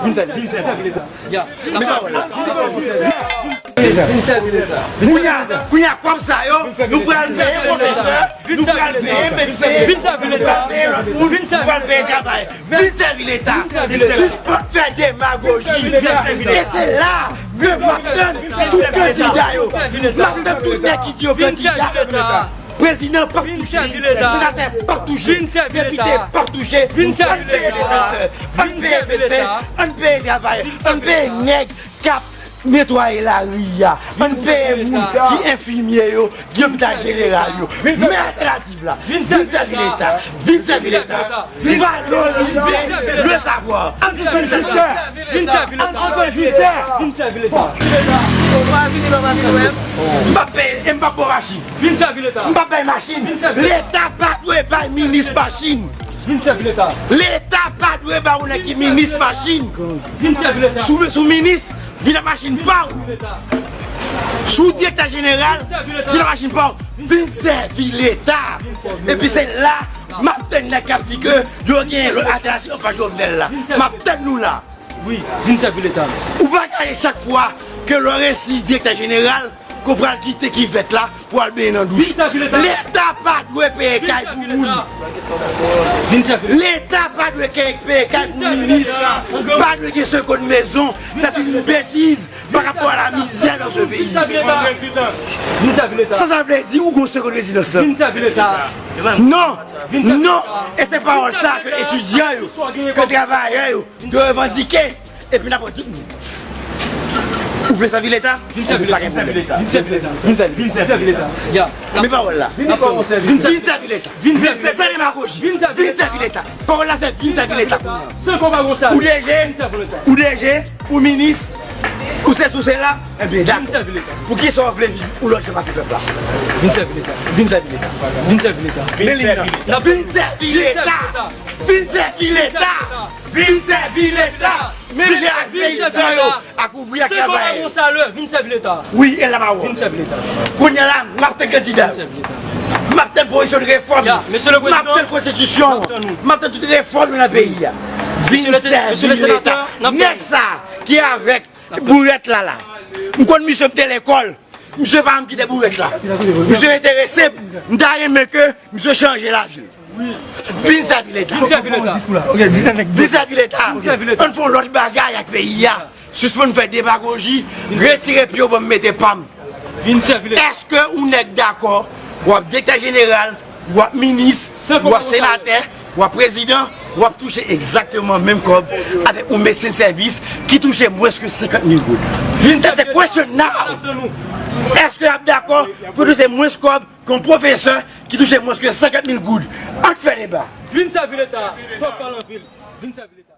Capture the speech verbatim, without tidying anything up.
Vin sèvi Leta. Ya. Men pawòl la. Vin sèvi Leta. Kounye a, kounye a, kòb sa yo, nou pral peye pwofesè, nou pral peye medsen, nou pral peye lòt moun, nou pral peye travayè. Vin sèvi Leta. Sispann fè demagoji. E se la ke m ap tann tout kandida yo. M ap tann tout nèg ki di yo kandida. Prezidan p ap touche, senatè p ap touche, depite p ap touche, ann peye pwofesè, ann peye medsen, ann peye travayè, ann peye nèg k ap netwaye lari a, ann peye moun ki enfimye yo, ki lopital jeneral yo. Men altènativ la, vin sèvi Leta, vin sèvi Leta, valorize le savoir. Ann vin sèvi Leta. Vin sèvi Leta. Vin sèvi Leta. Ou pa vini pa pase wè m. M p ap peye, e m p ap ba w machin. Vin sèvi Leta. M p ap bay machin. Vin sèvi Leta. Leta pa dwe bay minis machin. Vin sèvi Leta. Leta pa dwe bay yon nèg ki minis machin. Vin sèvi Leta. Si w, si w minis, vin ak machin pa w. Si w direktè jeneral, vin ak machin pa w. Vin sèvi Leta. Epi se la, m ap tann nèg k ap di ke yo gen lòt altènativ anfas Jovenel la. M ap tann nou la. Wi, vin sèvi Leta. Ou pa ka ye chak fwa ke lè w resi direktè jeneral, ke w pral kite kivèt la pou w al benyen nan douch. Vin sèvi Leta. Leta pa dwe peye kay pou moun. Vin sèvi Leta. Leta pa dwe ke-, peye kay pou minis. Pa dwe gen seconde maison. C'est une bêtise par rapport à la misère dans ce pays. Vin sèvi Leta. Vin sèvi Leta. Sa, sa vle di ou gon seconde résidence la? Vin sèvi Leta. Non. Non. E se pawòl sa ke etidyan yo, ke travayè yo, yo revandike, epi n ap di, ou vle sèvi Leta? Vin sèvi Leta. Pa gen pwoblèm. Vin sèvi Leta. Vin sèvi Leta. Vin sèvi Leta. Ya. Men pawòl la. Vin sèvi Leta. Vin sèvi Leta. Vin sèvi Leta. San demagoji. Vin sèvi Leta. Vin sèvi Leta. Pawòl la se vin sèvi Leta kounye a. Ou D G, ou D G, ou minis, ou sesi ou sela, enben dakò. Poukisa w vle viv yon lòt jan pase pèp la? Vin sèvi Leta. Vin sèvi Leta. Vin sèvi Leta. Men li nan. Vin sèvi Leta. Vin sèvi Leta. Vin sèvi Leta. Men ak peyizan yo, ak ouvriye, ak travayè. Vin sèvi Leta. Wi, e la m a wè w. Vin sèvi Leta. Kounye a la, m ap tann kandida. Vin sèvi Leta. M ap tann pwopozisyon de refòm. Ya, mesye le prezidan, m ap tann konstitisyon. M ap tann nou. M ap tann tout refòm nan peyi a. Vin sèvi Leta. Nèg sa ki avèk bourèt la la. M konn misye, m te lekòl. Misye pa janm kite bourèt la. Misye enterese m. M ta renmen ke misye chanje lavi l. Vin sèvi Leta. Vin sèvi Leta. Vin sèvi Leta. Ann fè yon lòt bagay ak peyi a. Sispann fè demagoji. Retire pye w ban m mete pa m. Vin sèvi Leta. Èske yon nèg dakò w ap direktè jeneral, w ap minis, w ap senatè, w ap prezidan, w ap touche egzakteman menm kòb avèk yon medsen de sèvis ki touche mwens ke senkant mil goud? Vin sèvi Leta. That's a question now. Èske y ap dakò pou touche mwens kòb ke yon pwofesè ki touche mwens ke senkant mil goud? Ann fè deba. Vin sèvi Leta. Fòk pale anpil. Vin sèvi Leta.